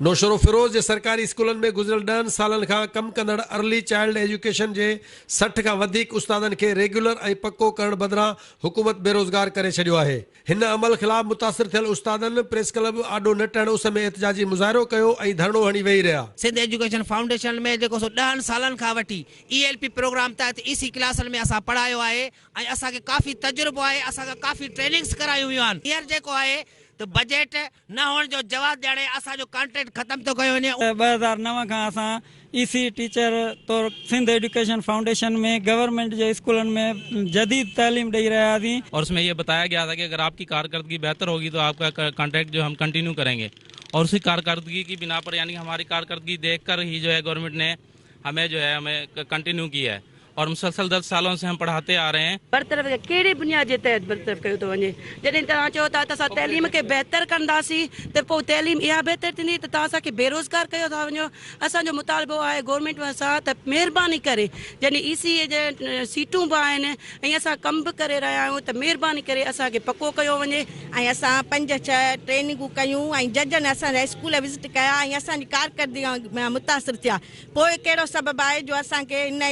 نوشهروفيروز جي سرڪاري اسڪولن ۾ گذريل ڏهن سالن کان ڪم ڪندڙ ارلي چائلڊ ايجوڪيشن جي 60 کان وڌيڪ استادن کي ريگيولر ۽ پڪو ڪرڻ بدران حڪومت بيروزگار ڪري ڇڏيو آهي. هن عمل خلاف متاثر ٿيل استادن پريس ڪلب آڏو نٽهڻ اس ۾ احتجاجي مظاهرو ڪيو ۽ ڌرڻو هڻي ويهي رهيا. سنڌ ايجوڪيشن فائونڊيشن ۾ جيڪو سو ڏهن سالن کان وٺي اي ايل پي پروگرام تحت اي سي ڪلاسن ۾ اسان پڙهايو آهي ۽ اسان کي ڪافي تجربو آهي اسان کان ڪافي ٽريننگس ڪرايون ويون آهن هينئر جيڪو آهي ته بجيٽ نه هئڻ جو جواز ڏياري اسان جو ڪانٽريڪٽ ختم ٿو ڪيو وڃي. 2009 کان اسان اي سي ٽيچر طور سنڌ ايڊيوڪيشن فائونڊيشن ۾ گورنمينٽ جي اسڪولن ۾ جديد تعليم ڏئي رهيا هئاسين. اور اس ۾ يه بتايا گيا ٿا ڪه اگر آپ ڪي ڪارڪردگي بهتر هوگي تو آپ ڪا ڪانٽريڪٽ جو هم ڪنٽينيو ڪرين گي اور اسي ڪارڪردگي ڪي بنا پر يعني هماري ڪارڪردگي ديک ڪر هي جو هي گورنمينٽ ني همي جو هي همي ڪنٽينيو ڪي هي اور مسلسل 10 سالون سي هم پڙهاتي آ رهي هين. برطرف ڪهڙي بنياد جي تحت برطرف ڪيو ٿو وڃي؟ جڏهن توهان چئو ٿا ته اسان تعليم کي بهتر ڪنداسين ته پوء تعليم اها بهتر ٿيندي ته توهان اسان کي بيروزگار ڪيو ٿا وڃو. اسان جو مطالبو آهي گورنمينٽ سان ته مهرباني ڪري جڏهن اي سي اي جي سيٽون به آهن ۽ اسان ڪم به ڪري رهيا آهيون ته مهرباني ڪري اسان کي پڪو ڪيو وڃي. ۽ اسان پنج ڇهه ٽريننگون ڪيون ۽ ججن اسان جا اسڪول وزٽ ڪيا ۽ اسان جي ڪارڪردگي مان متاثر ٿيا. پوء ڪهڙو سبب آهي جو اسان کي ان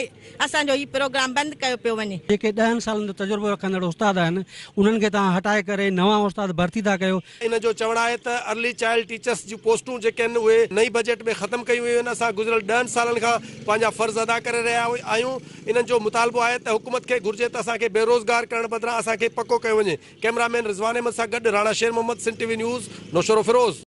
اسان جو هي پروگرام بند ڪيو پيو وڃي. جيڪي ڏهن سالن جو تجربو رکندڙ استاد آهن انهن کي توهان هٽائي ڪري نوان استاد ڀرتي ٿا ڪيو. انهن جو چوڻ آهي ته ارلي چائلڊ ٽيچرس جون پوسٽون جيڪي آهن اهي نئين بجيٽ ۾ ختم ڪيون ويون آهن، اسان گذريل ڏهن سالن کان پنهنجا فرض ادا ڪري رهيا آهيون، انهن جو مطالبو آهي ته حڪومت کي گهرجي ته اسان کي بيروزگار ڪرڻ بدران اسان کي پڪو ڪيو وڃي، ڪئميرا مين رضوان احمد سان گڏ Rana Sher Muhammad, Sindh T V news, Naushahro Feroze.